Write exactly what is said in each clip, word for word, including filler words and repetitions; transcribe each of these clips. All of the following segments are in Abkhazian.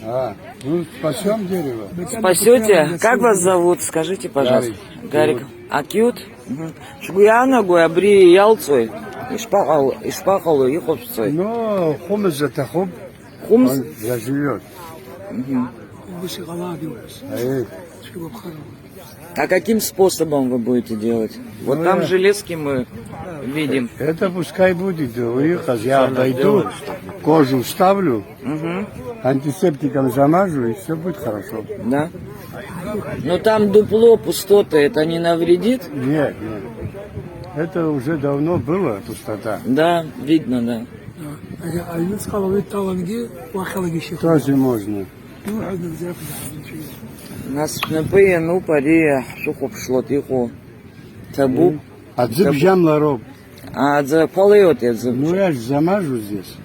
А, ну, спасём дерево. Спасёте? Как вас зовут? Скажите, пожалуйста. Гарик. Гарик. Акиут? Мгм. Шәгәы иаанагои абри иалҵуеи? Ишԥаҟало, ишԥаҟало, иҟашәҵои? Ну, хәымз аҭахуп. Хәымз? Он заживёт. Мгм. Ус иҟалааит иуҳәаз. Аиеи. Цәгьа гәаԥхарала. А каким способом вы будете делать? Вот там железки мы видим. Это пускай будет, э, иҟаз, я обойду, кожу вставлю, мгм, антисептиком замажу, и всё будет хорошо. Да? Но там дупло, пустота, это не навредит? Нет, нет. Это уже давно было, пустота. Да, видно, да. Аҩныҵҟала уи дҭалангьы, уахьалагьы шьыхәа. Тоже можно. Иуҳәаз нагӡа иақәӡаауан, нцәа иоуп. Нас шәнапы иануп ари ҳшәыхәаԥшлоит иҟоу. Ҭабуп. Аӡы бжьамлароуп. А, аӡы ԥалеиуеит аӡы. Ну, я ж замажу здесь.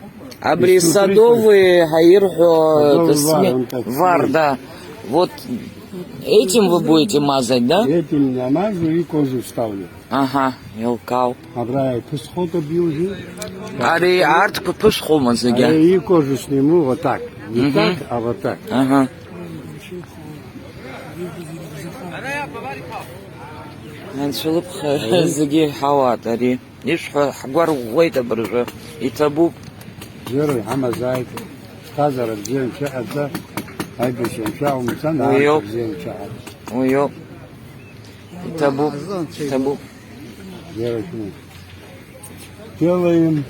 Абри иснутры садовые ҳәа ирҳәо, садовый это сме-, вар, он так вар, стоит, да. Вот этим вы будете мазать, да? Этим намажу и кожу ставлю. Аҳа, еилкаауп. Абра иԥысхоит абиужьы. Ари арҭқәа ԥысхума зегьы? Ари и кожу сниму вот так. Не так, а вот так. Аҳа. Анцәа лыԥха зегьы иҳауаат ари. Ишәҳәо ҳгәарӷәӷәеит абыржәы. Иҭабуп. Бзиара иҳамазааит. Ԥсҭазаара бзиа нцәа ҟаҵа, аибашьра нцәа умцан, уи ауп, аамҭа бзиа нцәа ҟаҵа. Уи ауп. Иҭабуп, иҭабуп. Бзиара шәымоуп. Делаем.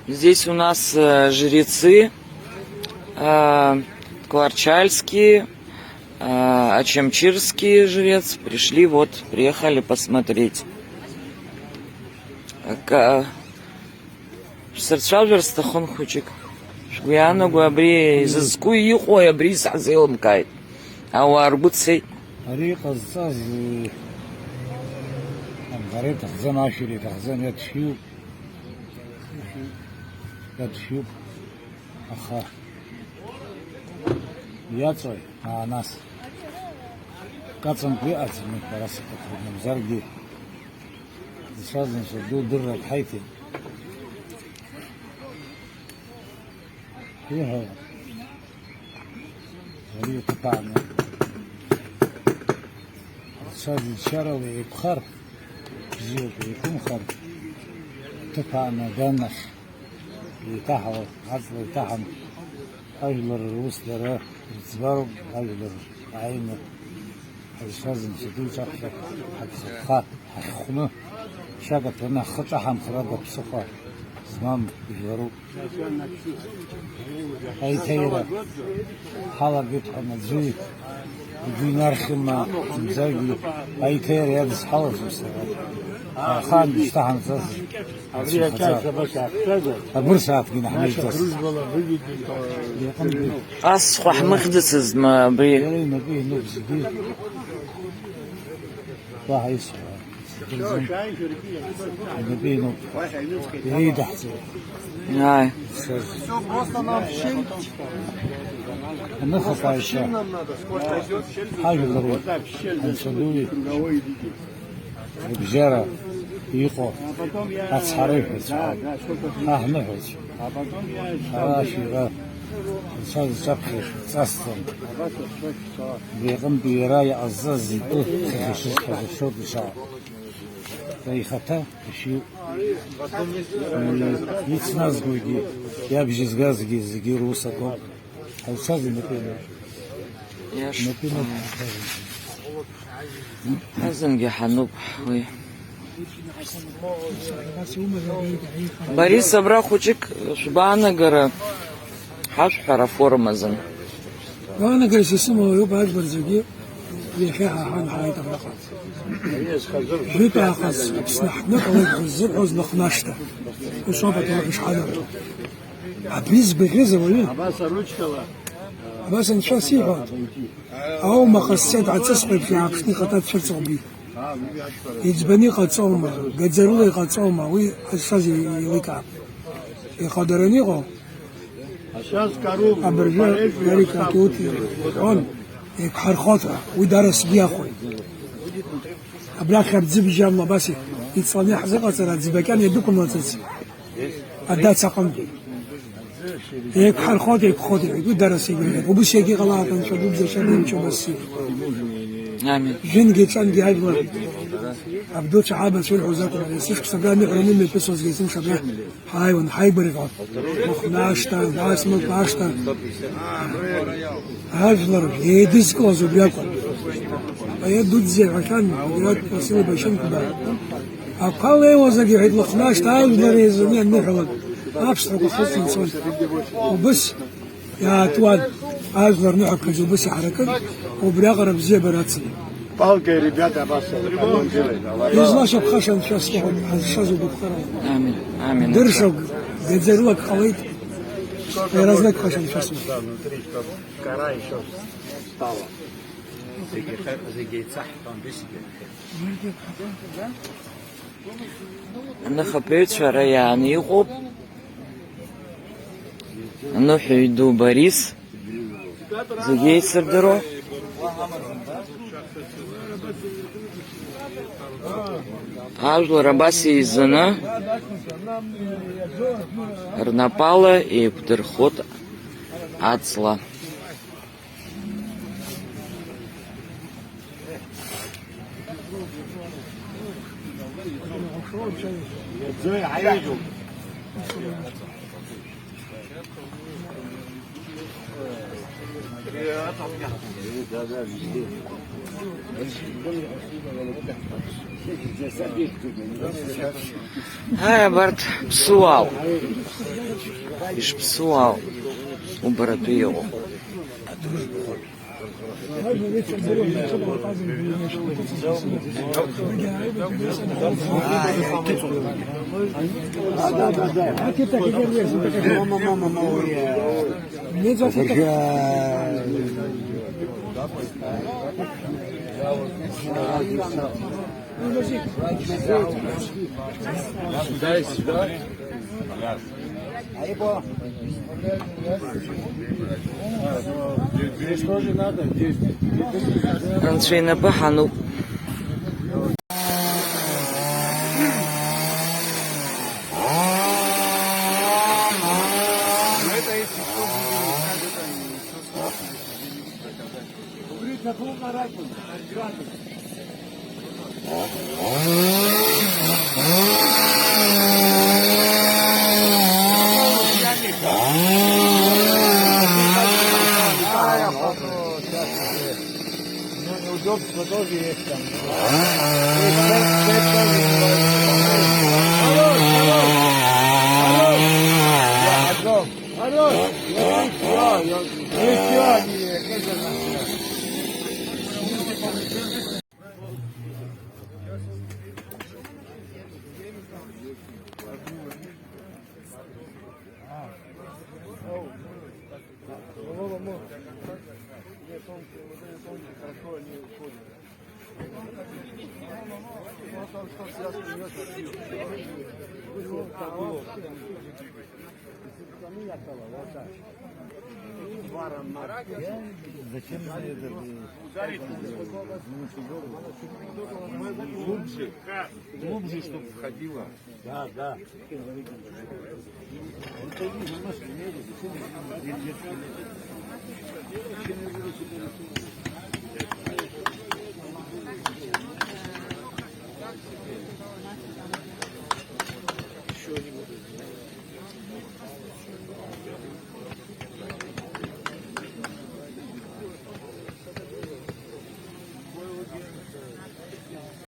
Здесь у нас, э, жрецы, э, Кларчальский, э, Очамчирский жрец пришли, вот, приехали посмотреть. Ка-, шәсырцәажәар сҭахын хәыҷык. Шәгәы иаанаго абри изызку иҟои абри саҳзеилымкааит. Ауаа ргәы цеит. Ари иҟазҵаз, э, амгара иҭахӡам, ашәира иҭахӡам, иадшәиуп. Иадшәиуп. Аха иаҵои, аа, нас? Каҵәымкәа иҟаӡами, ҳәара саҭахуп, мамзаргьы, зцәаз-нцәа ду дыррак ҳаиҭеит. Иҳәо, ари иҭыԥ ааны, зцәаз-нцәарала еиқәхар, бзиақәа еиқәымхар, аҭыԥ ааны аганахь еиҭаҳауа, аҵла еиҭаҳан, ажәлар рус дара ирыӡбароуп, ажәлар ааины ҳазшаз нцәа ду иҿаԥхьа ҳагхақәха, ҳахьхәны, шьак аҭәаны ҳхы ҿаҳамхыр ада ԥсыхәа змам жәларуп. Аиҭаира ҳалагеит ҳәа аӡәы игәы инархьыма, зынӡагьы аиҭаира иадызҳалаӡом сара. Ахаан дышьҭаҳамҵаз ацәынхаҵа. Абырсааҭгьы наҳмеигӡацызт. Ас схәа ҳмыхьӡацызма абри? Иара инапы иануп зегьы. Уаҳа исҳәо. Инапы иануп. Иреидаҳҵеит. Ааи. Аныхакааҩцәа, ҳажәлари анцәа дуи рыбжьара иҟоу ацҳараҩҳәацәа, аҳныҳәацәа, ара ашәира анцәа зҿаԥхьа ҵасӡам. Убри аҟынтәи иара иҟазҵаз итәы хыхь ишысҳәаз ашоуп ишаауа. Ихаҭа ишиу, ицназгогьы, иабжьы згазгьы зегьы рус акоуп. Ҳазшаз инапы иануп. Иашҭа. Инапы иануп. Азынгьы ҳануп уи. Борис, абра хәыҷык шәгәаанагара ҳашәҳәара форум азын. Гәаанагарас исымоу иоуп, ажәлар зегьы иахьа ҳа ҳан ҳааит абраҟа. Жәытә аахыс Аԥсны ҳныҟәалеит ҳәа ззырҳәоз Лыхнашҭа. Ус ауп аҭоурых ишҳанаҳәо. Абри збахьаз ауаҩы. Абас аручкала. Абас анцәа сиҳәон. Аума ҟасҵеит, аҵысхә еиԥш иааԥшны ихаҭа дцәырҵуа убри. Иӡбаны иҟаҵоума, гаӡарыла иҟаҵоума, уи ҳазшаз еиликаап. Ихадараны иҟоу. Абыржәы Гарик Акиут иҳәон, еиқәҳархоит ҳәа, уи даара сгәы иахәеит. Абрахь абӡыбжьы амла абас иҵланы иаҳзыҟаҵара, аӡбакьан иадәықәымлацыз адац аҟынтәи. Еиқәҳархоит, еиқәхоит, иҳәеит, уи дара сегьыҳәеит. Убыс иагьыҟалааит, Анцәа дубзашьа дымчу басси. Амин. Жәынгьы ҿангьы ажәлар абдуцәа ҳабацәа ирҳәоз акәын, ари есышықәса абра аныҳәара анымҩаԥысуазгьы есымша абра ҳааиуан, ҳаигәырӷьон. Махәны ашҭа, Асмак ашҭа. Ажәлар еидызкылаз убри акәын. Апоет дуӡӡа иҳәахьан, Григорио Василий Башьынқәба. Ақәа леиуазаргьы, иҳәеит, Лыхнашҭа ажәлар еизаны ианныҳәалак, аԥсҭҳәақәа хыҵны ицон. Убыс иаатуан, ажәлар ныҳәаԥхьаӡа убыс иҳаракын, убриаҟара абзиабара ацын. Палкеи, ребята, абас. Излашьапхаша анцәа сҭахын, ҳазшаз угәаԥхарала. Амин, амин. Дыршагә, гаӡарылак ҟалеит, иаразнак ԥхашьа анцәа смоуит. Внутри, чтоб кора ещё стала. Зегьы, зегьы еицаҳҳәон, дысгьы. Аныхаԥаҩцәа ара иааны иҟоуп. Аныҳәаҩ ду Борис, зегьы еицырдыруа. Ажәлар абас еизаны, рнапала еиқәдырхоит аҵла. Ҳаи, абарҭ ԥсуаауп. Ишԥсуаау убаратәы иҟоу? Сюда и сюда. Анцәа инапы ҳануп. Ну, неудобство тоже есть там. Хорош, хорош. Хорош. Хорош. Я готов. Хорош. Я всё, я, я всё, я, я, я, я. Зачем мне это? Глубже. Глубже, чтобы входило. Да, да.